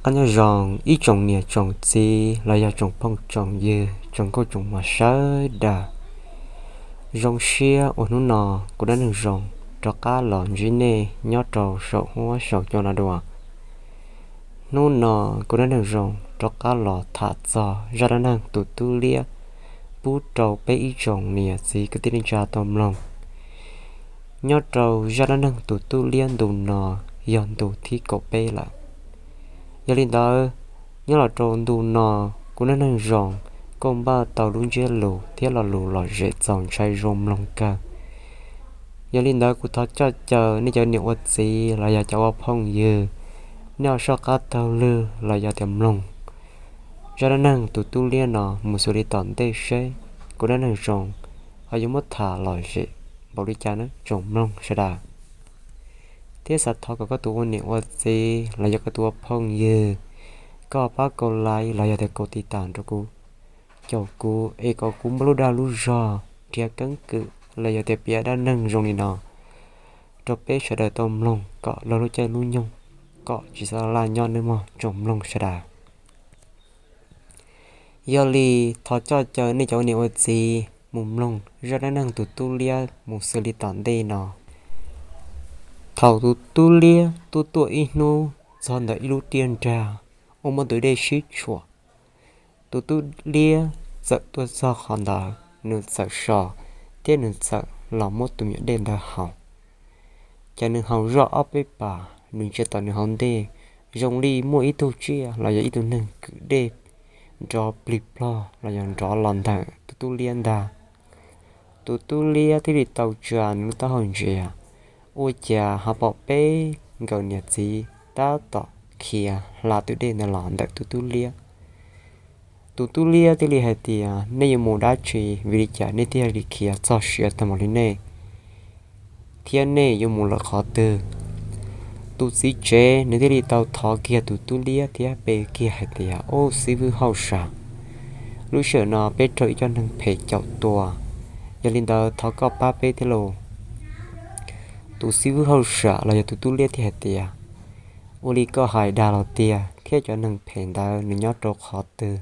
Qab nyob zoo ib tsoom niam tsoom txiv los yog tsoom phooj tsoom ywg tsoom nkauj tsoom muam sawv daws. Zoo siab uas hnub no kuv Dab Neeg Zoo rov qab los ntsib nej nyob rau saum huab saum cua no dua. Hnub no kuv Dab Neeg Zoo rov qab los tham txog zaj dab neeg tus tub liab pub rau peb ib tsoom niam txiv kwv tij neej tsa tau mloog. Nyob rau zaj dab neeg tus tub liab ntu no yog ntu thib kaum peb lawm. Yog li ntawd, nyob los rau ntu no, kuv Dab Neeg Zoo kuj npaj tau lub ntsiab lus thiab lo lus lom zem txaus ntshai zoo mloog kawg. Yog li ntawd kuv thov coj caw nej cov niam ua txiv los yog cov ua phooj ywg, nej ho soj qab taug lw los yog tias mloog zaj dab neeg tus tub liab no mus xws li tom ntej seb kuv Dab Neeg Zoo ho yuav muab tham lom zem npaum li cas nawb tsoom mloog sawv daws. Thiab xav thov kom koj tus ua niam ua txiv los yog koj tus ua phooj ywg, koj pab kaum like los yog tias kaum tiv tam rau kuv, caum kuv es kom kuv muaj lub dag lub zog nrhiav keeb kwm los yog tias piav dab neeg zoo li no rau peb sawv daws tau mloog kom luag lub caij lub nyoog kom tsis txhob laj nyob nawb mog tsoom mloog sawv daws. Yog li, thov coj caw nej cov ua niam ua txiv mus mloog zaj dab neeg tus tub liab mus xws li tom ntej no. Thaum tus tub liab tuaj tuaj ib hnub txog ntawm ib lub tiaj nrag uas muaj tus dej sib tshuam, tus tub liab txawm tuaj txog qhov ntawd nws txawm so thiab nws txawm los muab tus me nyuam dej ntawd haus. Ces nws haus zoj ob peb pas nws ntsia tom nws hauv ntej zoo li muaj ib tug tsiaj los yog ib tug neeg kwm dej nrov plig plog los yog nrov los ntawm tus tub liab ntag. Tus tub liab thiaj li tau tsa nws lub taub hau ntsia, ua cas ho pom peb nkawm niam txiv tab tom khiav hla tus dej ntawd los ntawm tus tub liab. Tus tub liab thiaj li hais tias, nej yuav mus dab tsi vim li cas nej thiaj li khiav txog siav tag npaum li nej, thiab nej yuav mus lawm qhov twg? Tus txiv tsev nws thiaj li tau thov kiag tus tub liab thiab pe kiag hais tias, ub, xib hwb hauj sam, lub sij hawm no peb raug ib co neeg phem caum tua, yog li ntawd thov koj pab peb thiab lauj. Tus xib hwb hauj sam los yog tus tub liab thiaj hais tias, ua li koj hais dag los tiag thiab cov neeg phem ntawd nws nyob rau qhov twg?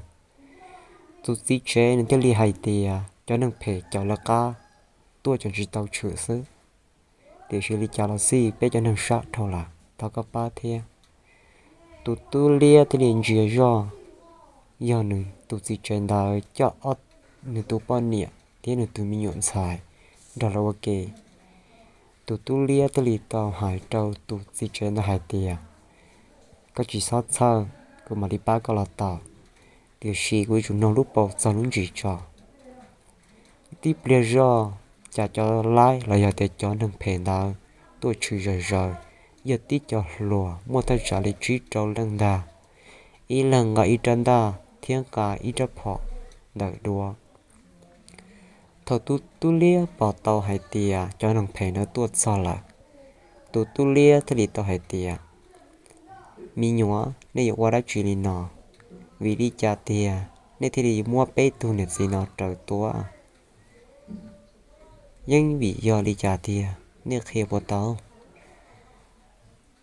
Tus txiv tsev nws thiaj li hais tias, cov neeg phem caum lawv qab tuaj tseem tsis tau tshwm xwb, tiam sis li cas los xij peb cov neeg sab dhau lawm, thov koj pab thiab. Tus tub liab thiaj li ntsia zoj, yog nws tus txiv tsev ntawd coj ob, nws tus poj niam thiab nws tus me nyuam ntxhais nrog lawv ua ke. Tus tub liab thiaj li tau hais rau tus txiv tsev ntawd hais tias, koj tsis txhob txhawj, kuv mam li pab koj los tau, tiam sis kuv yuav tsum noog lub paus txog lub ntsis tso. Tib pliag zoj, cas cov laib los yog tias cov neeg phem ntawd tuaj tshwm zom zaws, yog tib co hluas muaj thaj tsam li tsib rau leej ntag, ib leeg nqa ib rab ntaj thiab nqa ib rab phom ntawm duav. Thaum tus tub liab pom tau hais tias cov neeg phem ntawd tuaj txog lawm, tus tub liab thiaj li tau hais tias, me nyuam, nej yuav ua dab tsi li no? Vim li cas tiag nej thiaj li muab peb tug niam txiv no raws tua? Yeej vim yog li cas tiag, nej qhia puas tau?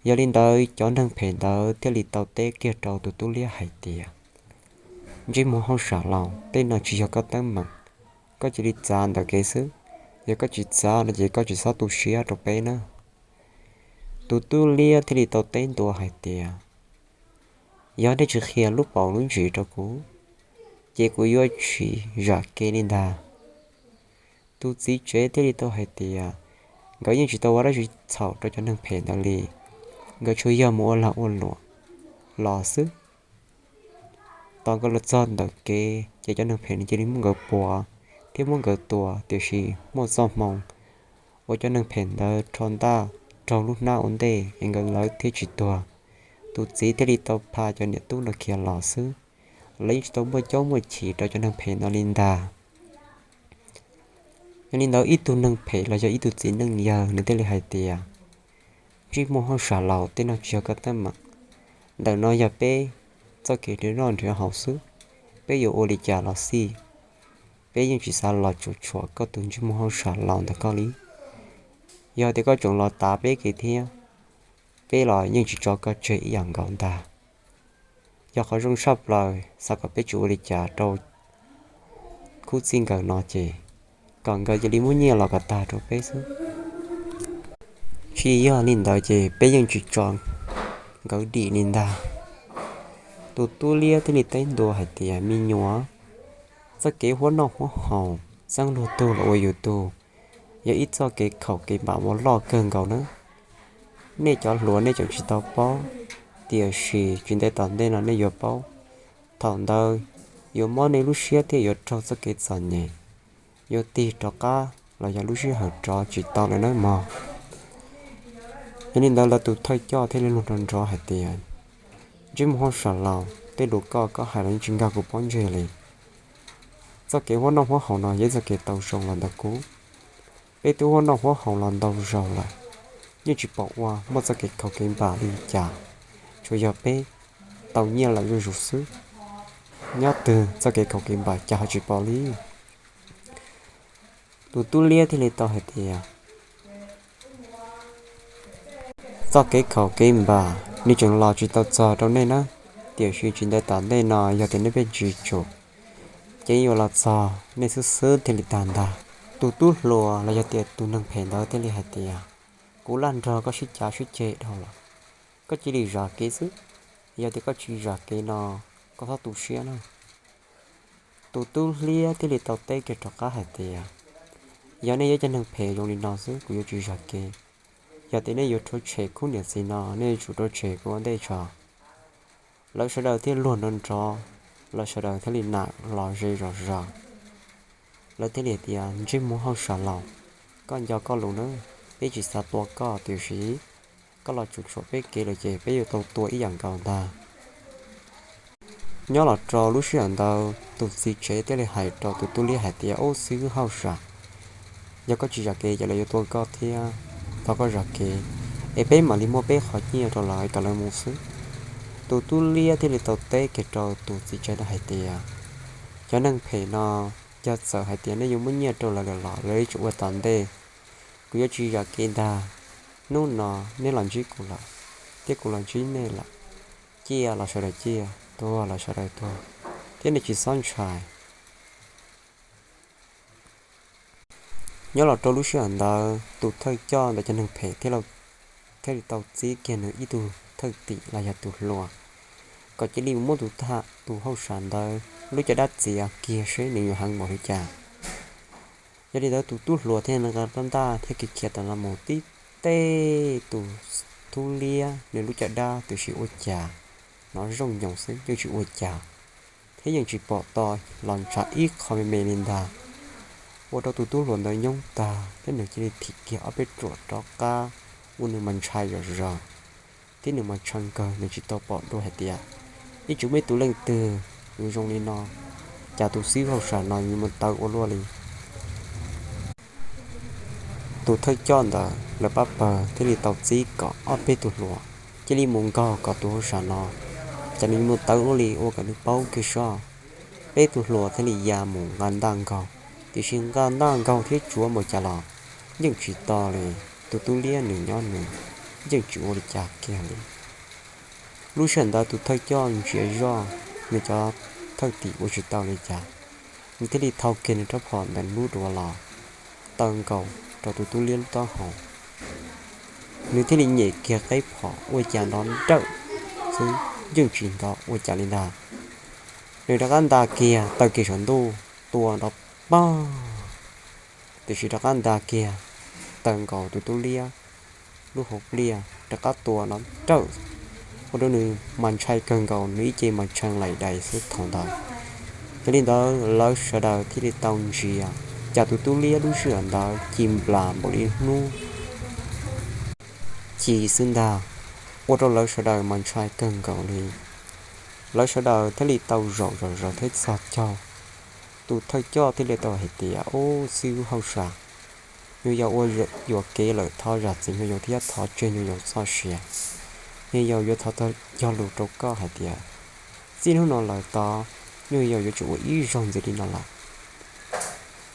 Yog li ntawd cov neeg phem ntawd thiaj li tau teb kiag rau tus tub liab hais tias, ntsej muag hauj sam laus, tej no tsis yog koj teeb meem, koj cia li txav ntawm kev xwb. Yog koj tsis txav no ces koj tsis txhob tu siab rau peb na. Tus tub liab thiaj li tau teb ntua hais tias, yog nej tsis qhia lub paus lub ntsis rau kuv, ces kuv yuav tsis zam kev li ntag. Tus txiv tsev thiaj li tau hais tias, nkawd yeej tsis tau ua dab tsi txhaum rau cov neeg phem ntawd li, nkawd tsuas yog mus ua lag ua luam los xwb. Tos nkawd los txog ntawm kev ces cov neeg phem no cia li muab nkawd puav thiab muab nkawd tua, tiam sis muaj txoj hmoo uas cov neeg phem ntawd rho ntaj raug lub hnab ua ntej es nkawd lawv thiaj tsis tuag. Tus txiv thiaj li tau pha cov niam tub no khiav los xwb, lawv yeej tsis tau muaj caub muaj chim rau cov neeg phem no li ntag. Yog li ntawd ib tug neeg phem los yog ib tug txiv neej yawg nws thiaj li hais tias, ntsej muag hauj sam laus, tej no tsis yog koj teeb meem, ntawm no yog peb txoj kev nrhiav noj nrhiav haus xwb, peb yuav ua li cas los xij, peb yeej tsis xav los tsuam tshuam koj tus ntsej muag hauj sam laus ntawm koj li. Yog tias koj tseem los tav peb kev thiab, peb los yeej tsis tso koj tseg ib yam nkaus ntag. yog qhov zoo tshaj plaws, xav kom peb tsis ua li cas rau khub txij nkawm no ces kom nkawd cia li muab nyiaj los kom tag rau peb xwb. Tsis yog li ntawd ces peb yeej tsis tso nkawd dim li ntag. Tus tub liab thiaj li teb ntua hais tias, me nyuam, txoj kev huab noj huab haus, txeeb luag tug los ua yus tug, yog ib txoj kev khaum kev npam uas loj kawg nkaus na. Nej cov hluas nej tseem tsis tau paub, tiam sis tsis ntev tom ntej no nej yuav paub. Thaum ntawd yuav mob nej lub siab thiab yuav raug txoj kev txom nyem, yuav tig rov qab los yog lub sij hawm rov tsis tau lawm nawb mog. Yog li ntawd lawv tus thawj coj thiaj li luag nrov nrov hais tias, ntsej muag hauj sam laus, tej lus koj koj hais los yeej tsis nkag kuv pob ntseg li. Txoj kev huab noj huab haus no yog ib txoj kev tau zoo los ntawm kuv. Peb twb huab noj huab haus los ntau zaus lawm, yeej tsis pom ua muaj txoj kev khaum kev npam li cas, tsuas yog peb tau nyiaj lawm zuj zus xwb. Nyob twg txoj kev khaum kev npam cas ho tsis pom li? Tus tub liab thiaj li tau hais tias, txoj kev khaum kev npam nws tseem los tsis tau txog rau nej na, tiam sis tsis ntev tom ntej no yog tias nej pheej tsis tsum, ces yuav los txog nej xwb xwb thiaj li tag ntag. Tus tub hluas los yog tias tus neeg phem ntawd thiaj li hais tias, kuv laj nrog koj sib cav sib ceg dhau lawm, koj cia li zam kev xwb. Yog tias koj tsis zam kev no, koj txhob tu siab na. Tus tub liab thiaj li tau teb kiag rov qab hais tias, yog nej yog cov neeg phem zoo li no xwb kuv yuav tsis zam kev. Yog tias nej yuav rhuav tshem khub niam txiv no, nej yuav tsum rhuav tshem kuv ua ntej tso. Lawv sawv daws thiaj luag nrov nrov, lawv sawv daws thiaj li nam los ze zom zaws. Lawv thiaj li hais tias, ntsej muag hauj sam laus, koj nco koj lus na, peb tsis xav tua koj tiam sis koj los tsuam tsuam peb kev lawm ces peb yuav tau tua ib yam nkaus ntag. Nyob los rau lub sij hawm ntawd tus txiv tsev thiaj li hais rau tus tub liab hais tias, ub xib hwb hauj sam, yog koj tsis zam kev ces lawv yuav tua koj thiab. Thov koj zam kev, es peb mam li muab peb qhov nyiaj rau lawv kom lawv mus xwb. Tus tub liab thiaj li tau teb kiag rau tus txiv tsev ntawd hais tias, cov neeg phem no, yog txawm hais tias nej yuav muab nyiaj rau lawv lawm los lawv yuav tsum ua tom ntej. Kuv yuav tsis zam kev ntag. Hnub no nej los ntsib kuv lawm, thiab kuv los ntsib nej lawm. Ciaj los sawv daws ciaj, tuag los sawv daws tuag, thiab nej tsis txhob ntshai. Nyob los rau lub sij hawm ntawd tus thawj coj ntawd cov neeg phem thiaj li tau txib kiag nws ib tug thawj tim los yog tus hluas, kom cia li mus muab tus, tus hauj sam ntawd lub caj dab txiav kiag seb nws yuav heev npaum li cas. Yog li ntawd tus tub hluas thiaj nqa rab ntaj thiab khiav khiav tawm los mus tib teb tus tub liab nws lub caj dab, tiam sis ua cas hnov zoo nyoos xwb yeej tsis ua cas, thiab yeej tsis pom to los ntshav ib qho me me li ntag. Ua rau tus tub hluas ntawd nyoob tag thiab nws cia li thim kiag ob peb ruam rov qab ua nws mas ntshai zom zaws, thiab nws mas ntshai kawg, nws tsis tau pom dua hais tias ib tsoom me tus leej twg yuav zoo li no, cas tus xib hwb hauj sam no yuav mus tawv ua luaj li. Tus thawj coj ntawd lawv pab pawg thiaj li tau txib kom ob peb tus hluas cia li mus nkaug kom tus hauj sam no, cas nws yuav mus tawv ua luaj li, ua kom nws paub kiag soj. Peb tus hluas thiaj li ya mus nqa ntaj nkaug, tiam sis nqa ntaj nkaug thiab tsuav npaum cas los yeej tsis to li. Tus tub liab nws nyob nws yeej tsis ua li cas kiag li. Lub sij hawm ntawd tus thawj coj ntsia zoj nws cov thawj tim ua tsis tau li cas, nws thiaj li thau kiag nws rab phom ntawm lub duav los taw nkaus rau tus tub liab lub taub hau. Nws thiaj li nyem kiag qeb phom ua cas nrov nrawm xwb, yeej tsis nrov ua cas li ntag. Nws rov qab nta kiag taw kiag saum ntuj tua nrov pag, tiam sis rov qab nta kiag taw nkaus tus tub liab lub hauv pliaj rov qab tua nrov nrawm, ua rau nws mas ntshai kawg nkaus, nws ib ce mas tshee laim dais xwb thaum ntawd. Yog li ntawd lawv sawv daws thiaj li tau ntsia, cas tus tub liab lub sij hawm ntawd ci nplas npaum li hnub ci xwb ntag, ua rau lawv sawv daws mas ntshai kawg nkaus li. Lawv sawv daws thiaj li tau zaum zom zaws thiab txog caug. Tus thawj coj thiaj li tau hais tias, ub, xib hwb hauj sam, nyuag yaus ua yuam kev lawm, thov zam txim nyuag yaus thiab thov tseg nyuag yaus txoj sia. Nyuag yaus yuav thov tau cog lus rau koj hais tias txij hnub no lawm tod nyuag yaus yuav tsum ua ib zaug ntxiv li no lawm.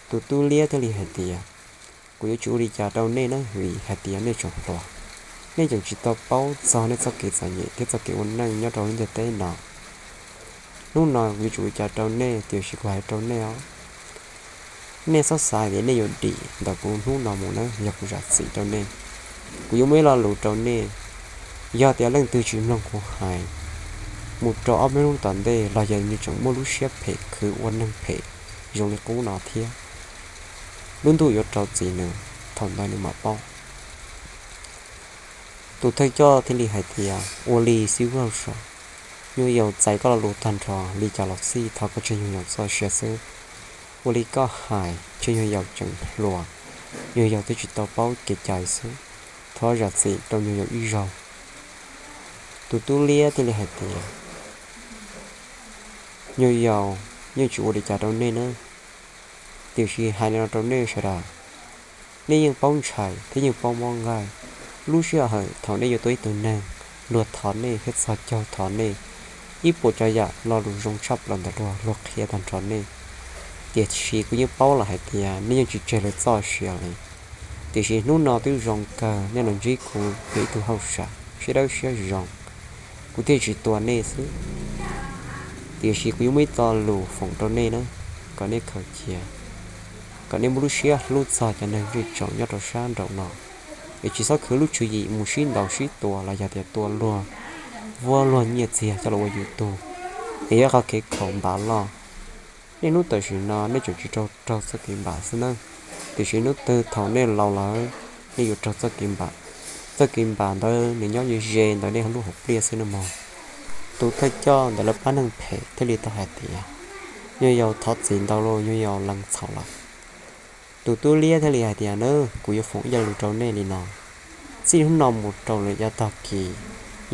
Tus tub liab thiaj li hais tias, kuv yuav tsis ua li cas rau nej na, vim hais tias nej tseem hluas, nej tseem tsis tau paub txog nej txoj kev txom nyem thiab txoj kev ua neej nyob rau lub ntiaj teb no. Hnub no kuv yuav tsum ua cas rau nej, tiam sis kuv hais rau nej os, nej txhob xav tias nej yuav dim ntawm kuv hnub no mus nawb, yog kuv zam txim rau nej. Kuv yuav muaj ib lo lus rau nej, yog tias leej twg tsis mloog kuv hais, mus rau ob peb hnub tom ntej los yog nws tseem muaj lub siab phem khwv ua neeg phem zoo li qub no thiab, lub ntuj yuav rau txim nws, thaum ntawd nws mam paub. Tus thawj coj thiaj li hais tias, ua li xib hwb Hauj Sam, nyuag yaus txais koj lo lus tag nrho li cas los xij, thov koj tseg nyuag yaus txoj sia xwb. Ua li koj hais tseg nyuag yaus tseem hluas, nyuag yaus twb tsis tau paub kev cai xwb, thov zam txim rau nyuag yaus ib zaug. Tus tub liab thiaj li hais tias, nyuag yaus, yeej tsis ua li cas rau nej na, tiam sis hais li no rau nej sawv daws, nej yeej paub ntshai thiab yeej paub mob nqaij. Lub sij hawm thaum nej yuav tua ib tug neeg, luag thov nej thiab txog caug thov nej, ib puas tsav yam lo lus zoo tshaj plaws ntawm luag, luag qhia tag nrho nej. Tiam sis kuv yeej paub lawm hais tias nej yeej tsis tseg lawv txoj sia li. Tiam sis hnub no twb zoo kawg nej los ntsib kuv yog ib tug hauj sam siab dawb siab zoo, kuv thiaj tsis tua nej xwb. Tiam sis kuv yuav muaj ib txoj lus foom rau nej na, kom nej khaws cia, kom nej muaj lub siab hlub txog cov neeg zej tsoom nyob rau sab nraum no, es tsis txhob khwv lub tswv yim mus sib ntaus sib tua los yog tias tua luag, vuab luag nyiaj txiag coj los ua yus tug, es yog qhov kev khaum npav loj. Nej hnub tam sim no nej tseem tsis raug raug txoj kev npam xwb nawb, tiam sis hnub twg thaum nej laus lawm, nej yuav raug txoj kev npam. Txoj kev npam ntawd nws nyob ze ze ntawm nej lub hauv pliaj xwb nawb mog. Tus thawj coj ntawm lawv pab neeg phem thiaj li tau hais tias, nyuag yaus thov txim ntau los nyuag yaus lees txhaum lawm. Tus tub liab thiaj li hais tias, na, kuv yuav foom ib co lus rau nej li no. Txij hnub no mus rau lwm yav tag kis,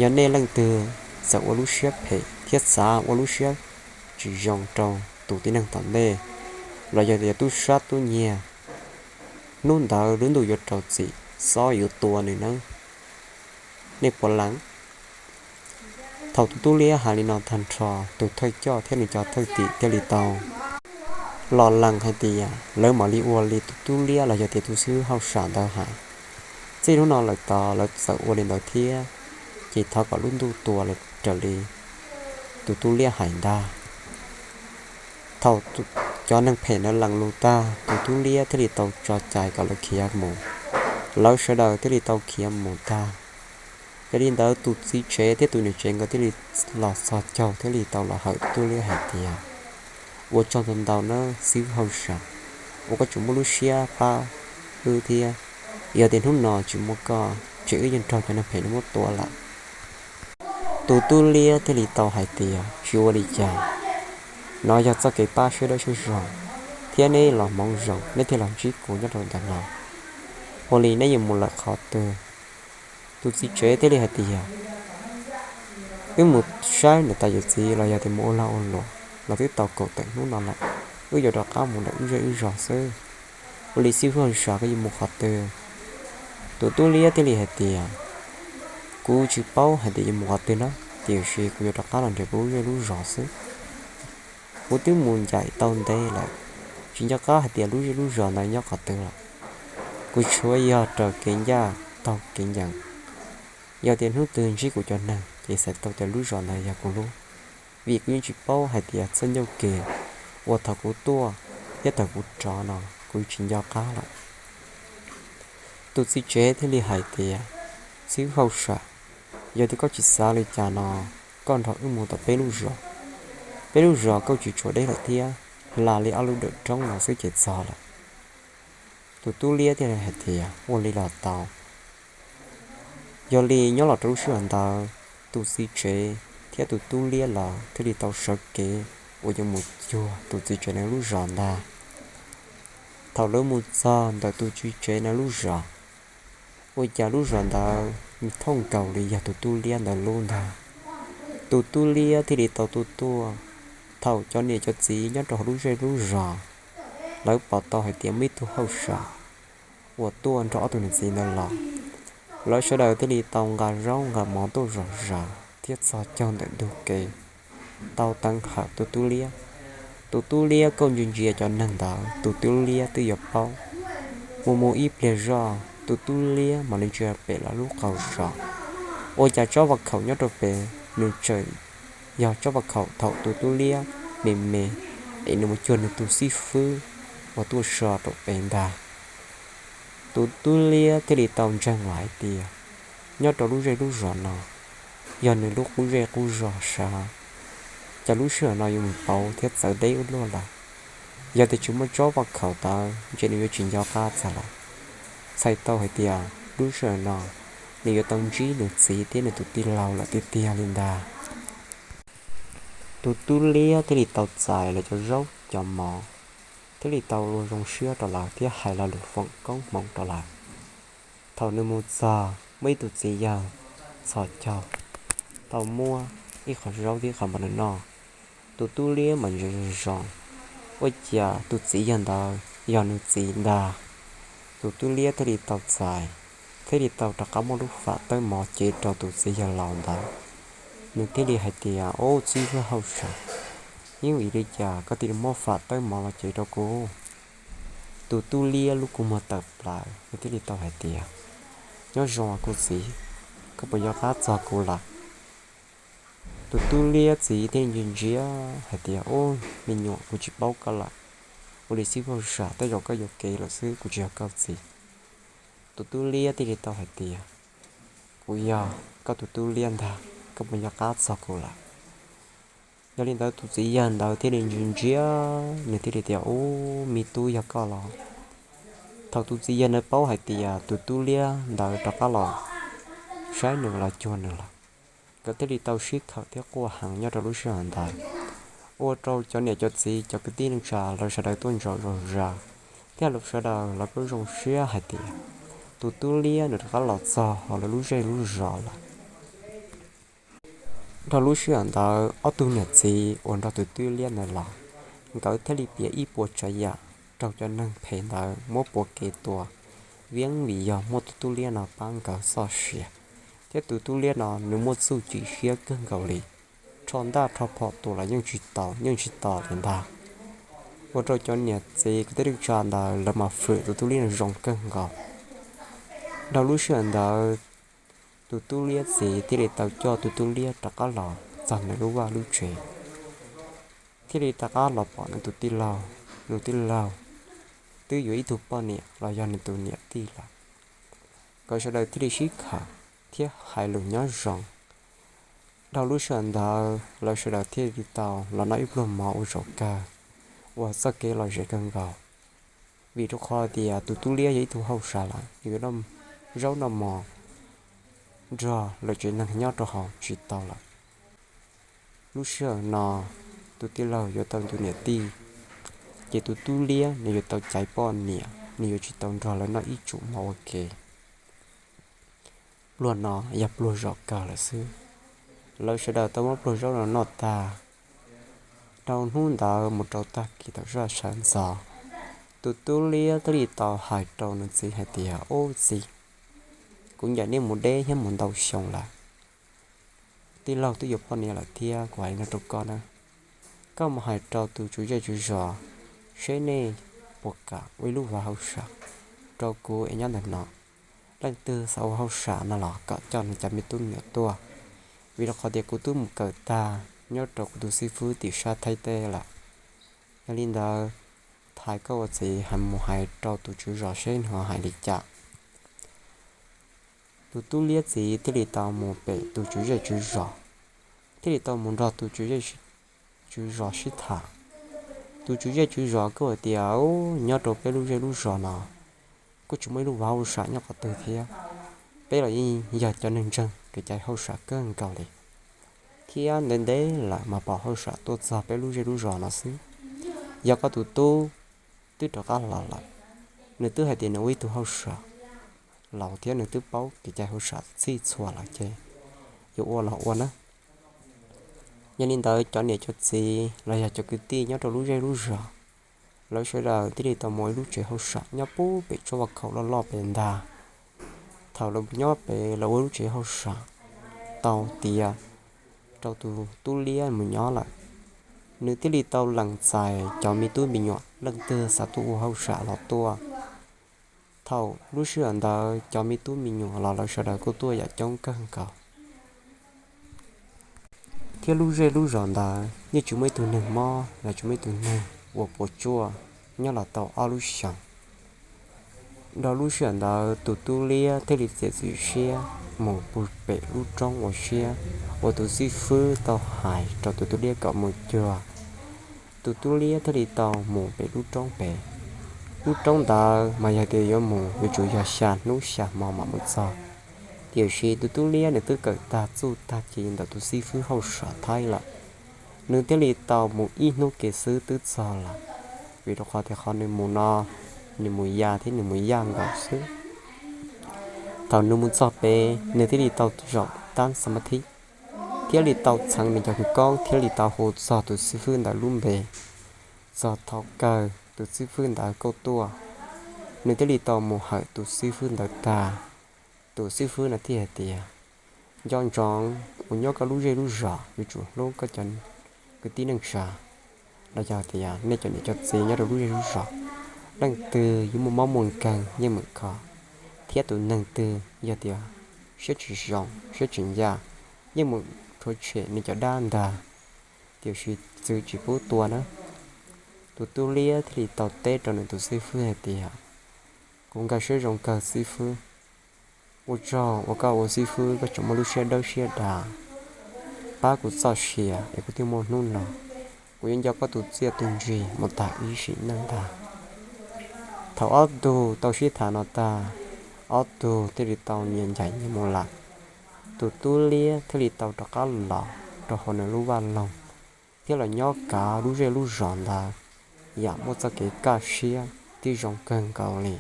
yog nej leej twg txawm ua lub siab phem thiab xav ua lub siab tsis zoo rau tus tib neeg tom ntej, los yog tias tub sab tub nyiag, hnub ntawd lub ntuj yuav rau txim, xob yuav tua nws nawb. Nej puas lees? Thaum tus tub liab hais li no tag nrho, tus thawj coj thiab nws cov thwj tim thiaj li tau los lees hais tias lawv mam li ua li tus tub liab los yog tias tus xib hwb hauj sam ntawd hais. Txij hnub no lawm tod lawv txawm ua li ntawd thiab, ces thov kom lub ntuj tua lawv raws li tus tub liab hais ntag. Thaum cov neeg phem ntawd lees lus tag, tus tub liab thiaj li tau tso cai kom lawv khiav mus. Lawv sawv daws thiaj li tau khiav mus tag. Yog li ntawd tus txiv tsev thiab tus niam tsev nkawd thiaj li los txog caug thiaj li tau los hawm tus tub liab hais tias, ua tsaug ntau ntau nawb xib hwb hauj sam, uas koj tseem muaj lub siab pab wb thiab. Yog tias hnub no tsis muaj koj, ces wb yeej raug cov neeg phem no muab tua lawm. Tus tub liab thiaj li tau hais tias, tsis ua li cas, no yog txoj kev pab siab dawb siab zoo, thiab neb los hmoov zoo neb thiaj los ntsib kuv nyob rau ntawm no. Ua li neb yuav mus lawm qhov twg? Tus txiv tsev thiaj li hais tias, wb mus saib niam tais yawm txiv los yog tias mus ua lag ua luam los twb tau kaum tawm hnub no lawm, wb yuav rov qab mus ntawm wb zej wb zos xwb. Ua li xib hwb hauj sam, koj yuav mus qhov twg? Tus tub liab thiaj li hais tias, kuv tsis paub hais tias yuav mus qhov twg na, tiam sis kuv yuav rov qab los nrhiav kuv lub zej lub zos xwb. Kuv twb mus ncaim tau ntev lawm, tsis nco qab hais tias lub zej lub zos ntawd nyob qhov twg lawm. Kuv tsuas yog raws kev ncaj taug kev ncees. Yog tias hnub twg ntsib kuv cov neeg ces xav tau tias lub zos ntawd yog kuv lub, vim kuv yeej tsis paub hais tias txoj ncauj ke uas thaum kuv tuaj thiab thaum kuv rov no kuv tsis nco qab lawm. Tus txiv tsev thiaj li hais tias, xib hwb hauj sam, yog tias koj tsis xav li cas no, koj nrog wb mus tom peb lub zos. Peb lub zos kuj tsis tshua deb lawm thiab, hla li ob lub dawm roob no xwb ces txog lawm. Tus tub liab thiaj li hais tias, ua li los tau. Yog li nyob los rau lub sij hawm ntawd, tus txiv tsev thiab tus tub liab lawv thiaj li tau sawv kev uas yuav mus cuag tus txiv tsev nws lub zos ntag. Thaum lawv mus txog ntawm tus txiv tsev nws lub zos, ua cas lub zos ntawd thooj nkaus li yog tus tub liab ntawd lub ntag. Tus tub liab thiaj li tau tuaj tuaj. Thaum cov niam cov txiv nyob rau hauv lub zej lub zos, lawv pom tau hais tias muaj ib tug hauj sam uas tuaj nrog ob tug niam txiv ntawd los. Lawv sawv daws thiaj li tau nqa zaub nqa mov tuaj zom zaws thiab txog caug ntawm ntug kev, tau teev hawm tus tub liab. Tus tub liab kuj ntsia ntsia cov neeg ntawd, tus tub liab twb yuav paub. Mus mus ib pliag zoj, tus tub liab mam li ntsia pem lawv lub qaum zos, ua cas tsob vaj khaum nyob rau pem nws tseem yog tsob vaj khaum thaum tus tub liab me me es nws mus cuag nws tus xib fwb uas tuaj so rau pem ntag. Tus tub liab thiaj li tau ntseeg lawm hais tias nyob rau lub zej lub zos no yog nws lub qub zej qub zos sav, cas lub sij hawm no yuav mus pauv thiab txawv deb ua luaj lawm. Yog tias tsis muaj tsob vaj khaum ntawd ntshe nws yuav tsis nco qab txog lawm. Txhais tau hais tias lub sij hawm no nws yuav tau ntsib nws txiv thiab nws tus tij laug lawm tiag tiag li ntag. Tus tub liab thiaj li tau txais lawv cov zaub cov mov, thiaj li tau ua zoo siab rau lawv thiab hais lo lus foom koob hmoov rau lawv. Thaum nws mus txog muaj ib tug txiv yawg txhos caug tau muab ib qho zaub thiab qhov mov nws noj. Tus tub liab mas ntsia zoo zoo, ua cas tus txiv yawg ntawd yog nws txiv ntag. Tus tub liab thiaj li tau txais, thiaj li tau rov qab muab lub fam tawb mov cev rau tus txiv yawg laus ntawd. Nws thiaj li hais tias, Ub, txiv yawg hauj sam, yeej vim li cas koj thiaj li muab fam tawb mov los cev rau kuv? Tus tub liab lub kua muag tawm plaws, nws thiaj li tau hais tias, Nyob zoo kuv txiv, koj puas nco qab txog kuv lawm? Tus tub liab txiv thiaj li ntsia ntsia hais tias, Ub, me nyuam, kuv tsis paub koj lawm. Ua li xib fwb hauj sam, tej zaum koj yuam kev lawm xwb, kuv tsis yog koj txiv. Tus tub liab thiaj li tau hais tias, Kuv yog koj tus tub liab ntag, koj puas nco qab txog kuv lawm? Yog li ntawd tus txiv yawg ntawd thiaj li ntsia ntsia, nws thiaj li tias, Ub, me tub, yog koj los? Thaum tus txiv yawg ntawd paub hais tias tus tub liab ntawd rov qab los saib nws los cuag nws lawm, nkawd thiaj li tau sib khawm thiab quaj heev nyob rau lub sij hawm ntawd. Ua rau cov niam cov txiv cov kwv tij neej tsa lawv sawv daws tuaj ntsoov zog zag, thiab lawv sawv daws lawv kuj zoo siab hais tias tus tub liab nws rov qab los txog hauv lawv lub zej lub zos lawm. Dhau lub sij hawm ntawd ob tug niam txiv uas nrog tus tub liab ntawd los, nkawd thiaj li piav ib puas tsav yam raug cov neeg phem ntawd muab puas kev tua, vim vim yog muaj tus tub liab no pab nkawd txoj sia, thiab tus tub liab no nws muaj txuj ci siab kawg nkaus li, rho ntaj rho phom tua los yeej tsis tau yeej tsis tos li ntag. Ua rau cov niam txiv kwv tij neej tsa ntawd lawv mas fwm tus tub liab no zoo kawg nkaus. Dhau lub sij hawm ntawd tus tub liab txiv thiaj li tau coj tus tub liab rov qab los txog nws lub vaj lub tsev, thiaj li rov qab los pom nws tus tij laug, nws tij laug twb yuav ib tug poj niam los yog nws tus niam tij lawm. Nkawd sawv daws thiaj li sib khawm thiab hais lus nyob zoo. Dhau lub sij hawm ntawd lawv sawv daws thiaj li tau los noj ib pluag mov ua zaum kawg, ua txoj kev lom zem kawg nkaus. Vim rau qhov tias tus tub liab yog ib tug hauj sam lawm, nws yuav noj zaub noj mov nrog lawv tsev neeg nyob rau hauv tsis tau lawm. Lub sij hawm no tus tij laug yuav tau tus niam tij, ces tus tub liab nws yuav tau caiv poj niam, nws yuav tsis tau nrog lawv noj ib tsum mov ua ke. Pluag no yog pluag zom kawg lawm xwb. Lawv sawv daws tau muab pluag zaub no noj tag, rau hnub ntawd mus rau tag kis thaum sawv ntxov, tus tub liab thiaj li tau hais rau nws txiv hais tias, Ub txiv, kuv ncaim nej mus deb thiab mus ntau xyoo lawm, tij laug twb yuav poj niam lawm thiab, kuv hais li no rau koj na, koj mus hais rau tus tswv zej tswv zos seb nej puas kam ua ib lub vaj hauj sam rau kuv es nyob ntawm no, leej twg xav ua hauj sam no los kom coj nws cov me tub me nyuam tuaj, vim rau qhov tias kuv twb mus kawm tag nyob rau kuv tus xib fwb tim sab Thaib teb lawm. Yog li ntawd, thov koj ua txiv hais mus hais rau tus tswv zos seb nws ho hais li cas. Tus tub liab txiv thiaj li tau mus pem tus tswv zej tswv zos, thiaj li tau mus nrog tus tswv zej tswv zos sib tham. Tus tswv zej tswv zos kuj hais tias, Ub, nyob rau peb lub zej lub zos no kuj tsis muaj ib lub vaj hauj sam nyob qhov twg thiab. Peb los yeej yog cov neeg ntseeg kev cai hauj sam kawg nkaus li, thiab ntev ntev lawm mas pom hauj sam tuaj txog peb lub zej lub zos no xwb. Yog koj tus tub twb rov qab los lawm, nws twb hais tias nws ua ib tug hauj sam laus thiab nws twb paub kev cai hauj sam txhij txhua lawm ces yuav ua los ua na. Yog li ntawd cov niam cov txiv los yog cov kwv tij nyob rau lub zej lub zos, lawv sawv daws thiaj li tau mus ib lub tsev hauj sam nyob puag pem tsob vaj khaum loj loj pem ntag. Thaum lawv nyob pem lawv ua lub tsev hauj sam tau tiav rau tus tub liab mus nyob lawm, nws thiaj li tau lees txais cov me tub me nyuam leej twg xav tuaj ua hauj sam los tuaj. Thaum lub sij hawm ntawd cov me tub me nyuam los lawv sawv daws kuj tuaj yam coob kawg nkaus. Thiab lub zej lub zos ntawd yeej tsis muaj ib tug neeg mob los tsis muaj ib tug neeg uas puas tsuaj nyob los tau ob lub xyoos. Dhau lub sij hawm ntawd tus tub liab thiaj li txiav txim siab mus pem lub roob ua siab uas tus xib fwb tau hais rau tus tub liab kom mus cuag. Tus tub liab thiaj li tau mus pem lub roob pem. Lub roob ntawd mas yog tias yuav mus yuav tsum yog xya hnub xya hmo mam mus txog. Tiam sis tus tub liab nws twb kawm tag txuj tag ci ntawm tus xib fwb hauj sam thaib lawm, nws thiaj li tau mus ib hnub kev xwb twb txog lawm. Vim rau qhov tias qhov nws mus no, nws mus ya thiab nws mus yaj nkaus xwb. Thaum nws mus txog pem nws thiaj li tau zaum tab xa ma thib, thiaj li tau txheev nws cov khawv koob thiaj li tau hu txog tus xib fwb ntawd lub npe. Txog thaum kawg tus xib fwb ntawd kuj tuaj, nws thiaj li tau mus hawm tus xib fwb ntawd tag. Tus xib fwb no thiaj hais tias, nco ntsoov uas nyob koj lub zej lub zos yuav tsum hlub koj cov kwv tij neej tsa, los yog tias nej cov niam cov txiv nyob rau lub zej lub zos, leej twg yuav muaj mob muaj nkeeg yeej meem kho, thiab tus neeg twg yog tias siab tsis zoo siab tsis ncaj yeej meem rhuav tshem nws cov dab ntag, tiam sis txwv tsis pub tua na. Tus tub liab thiaj li tau teb rau nws tus xib fwb hais tias, kuv nkag siab zoo kawg xib fwb, ua tsaug uas koj ua xib fwb koj tseem muaj lub siab dawb siab dav pab kuv txoj sia es kuv thiaj muaj hnub no. Kuv yuav nco koj tus txiaj tus ntsig mus tag ib sim neej ntag. Thaum ob tug tau sib tham no tag, ob tug thiaj li tau nyias ncaim nyias mus lawm. Tus tub liab thiaj li tau rov qab los rau hauv nws lub vaj loog thiab los nyob kav lub zej lub zos ntawd yam muaj txoj kev kaj siab thiab zoo kawg nkaus li.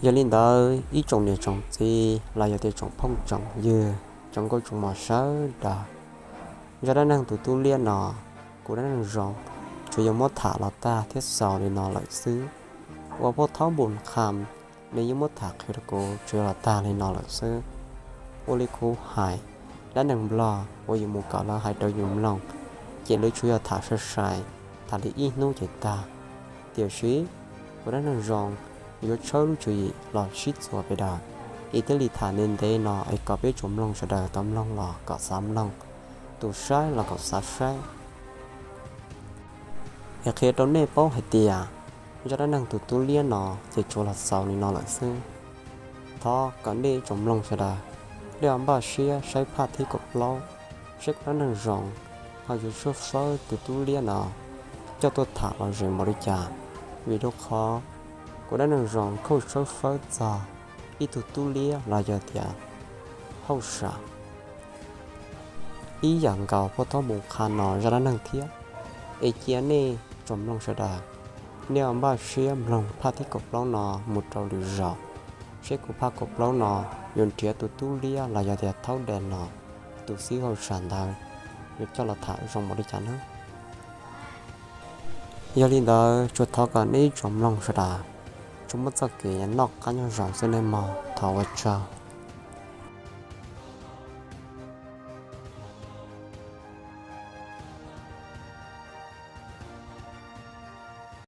Yog li ntawd ib tsoom niam tsoom txiv los yog tias tsoom phooj tsoom ywg, tsoom nkauj tsoom muam sawv daws, zaj dab neeg tus tub liab no, kuv Dab Neeg Zoo tsuas yog muab tham los tag thiab xaus li no lawm xwb. Uas phauj Thaub Npus Qha nws yeej muab tham qhia rau kuv tsuas yog los tag li no lawm xwb. Ua li kuv hais, dab neeg Nplog uas yus mus kom lawv hais rau yus mloog, ces lawv tsuas yog tham sai sai, tham li ib hnub ces tag. Tiam sis kuv Dab Neeg Zoo yuav tshawb lub tswv yim los sib txuas pem daws, es thiaj li tham ntev ntev no es kom peb tsoom mloog sawv daws tau mloog los kom xav mloog, tus saib los kom xav saib. Es qhia rau nej paub hais tias zaj dab neeg tus tub liab no ces tsuas los xaus li no lawm xwb. Thov kom nej tsoom mloog sawv daws, nej ho npaj siab saib phaj thib kaum plaub, saib kuv Dab Neeg Zoo ho yuav tshuaj fawb tus tub liab no coj tuaj tham los zeem npaum li cas. Vim rau qhov kuv Dab Neeg Zoo khauj tshawb fawb txog ib tug tub liab los yog tias hauj sam ib yam nkaus phauj Thaub Npus Qha no zaj dab neeg thiab. Es cia nej tsoom mloog sawv daws, nej ho npaj siab mloog phaj thib kaum plaub no mus rau lwm zaus, seb kuv phaj kaum plaub no yuav nrhiav tus tub liab los yog tias thaub dam no, tus xib hauj sam ntawd yuav coj los tham zoo npaum li cas na. Yog li ntawd tsuas thov kom nej ib tsoom mloog sawv daws tsuas muab txoj kev noj qab nyob zoo xwb nej mog, thov ua tsaug.